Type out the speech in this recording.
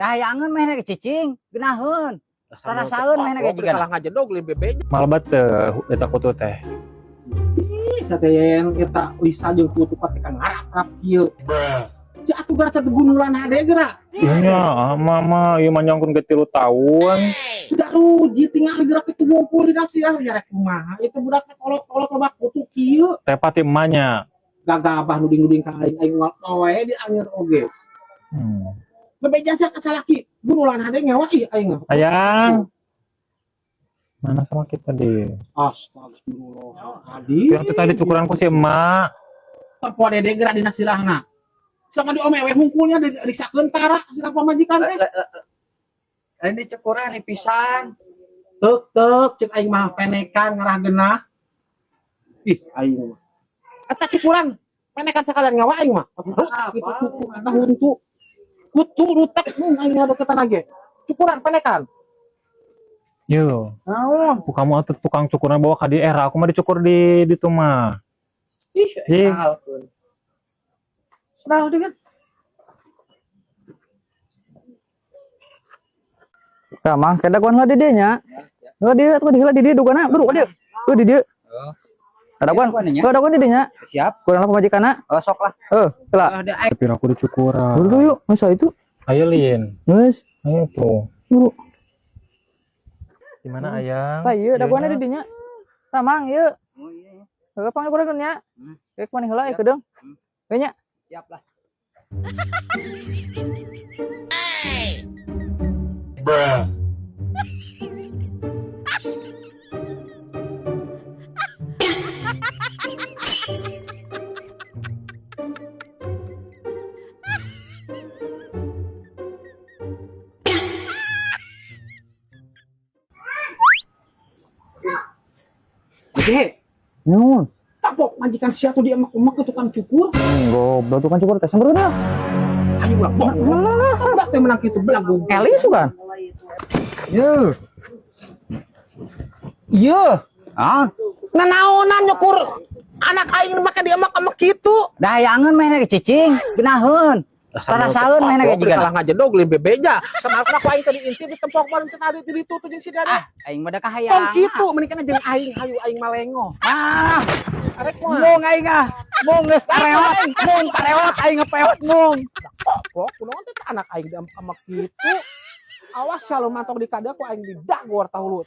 Dahayangeun meh ge cicing, geunaheun. Rarasaeun meh ge jigana. Kalah ngajedog lain bebeja. Malbat teu eta kutu teh. Ih, sateyen eta Lisa jeung kutu pati ka ngarap-rap kieu. Ya atuh gara satu gunulan hade geura. Iya nya, mama ieu mah nyangkun ge 3 tahun. Udah ruji tinggal gerak itu ngumpul di dasi ah ya rek kumaha. Itu budak teh kolot-kolot loba kutu kieu. Teh pati emanya. Gagabah nuding-nuding ka aing aing moal we di angir oge. Bebeja sia ka salaki gunulan hade ngewa ih aing. Ayang. Mana sama kita deh. Astagfirullahaladzim. Yang tadi cukuranku si emak. Tempo dede gerak dina sirahna. Sama di omewe hungkulnya diriksakeun tara sirah pamajikan teh. Ini cukuran ini pisan. Tek tek cek aing mah penekan ngarah genah. Ih aing mah. Eta cukuran penekan sekalian ngawa aing mah. Gitu suku eta huntu. Kutu rutek mung aing mah deketan lagi. Cukuran penekan. Yo, Naon? ku kamu atuh tukang cukuran bawa ka di era, aku mah dicukur di ditu mah. Ih, Ih. alkeun. Senang dengan. Tah mang kada kuan lah di dieu nya. Heuh dieu atuh di heula di dieu dugana buru dieu. Heuh di dieu. Ada kuan. Heuh ada kuan di dieu nya. Siap. Kurang lah pamajikanna. Oh, sok lah. Heuh, heula. Ada aing. Tapi aku dicukuran. Buru yuk, masa itu? Ayo Lin, Geus, ayo tuh. buru. Gimana ayang? Tah ieu dagoanna Iya di dinya. Tah mang ieu. Oh iya. Heuh pang kurang nya. Rek maneh heula ieu kedeung. We nya. Siap lah. Oke, Naon? tapok majikan sia tuh dia emak-emak ke tukang cukur. Goblok tukang cukur teh sampeurna. Ayo ulah bohong. Budak teh menang kitu belagu. Eli sugan. Iya. Iya. Ah, Nanaonan nyukur anak aing nu make diemak-emak kitu. dahayangeun meh ge cicing, geunaheun. Rarasaeun meh ge jigana. Kalah ngajedog lain bebeja. Sama aku aing tadi intip di tempok bareng teh tadi di ditu tuh jeung si Dede. Ah, aing mah da Tong kahayang. kitu mending jeung aing hayu aing malengo. Ah, Arek mah. mung aing ah. Mung geus tareot, mung tareot aing ngepeot mung. Pok kunaon teh anak aing diemak-emak kitu. Awas selalu mantok di kada ku aing didagor tahulu.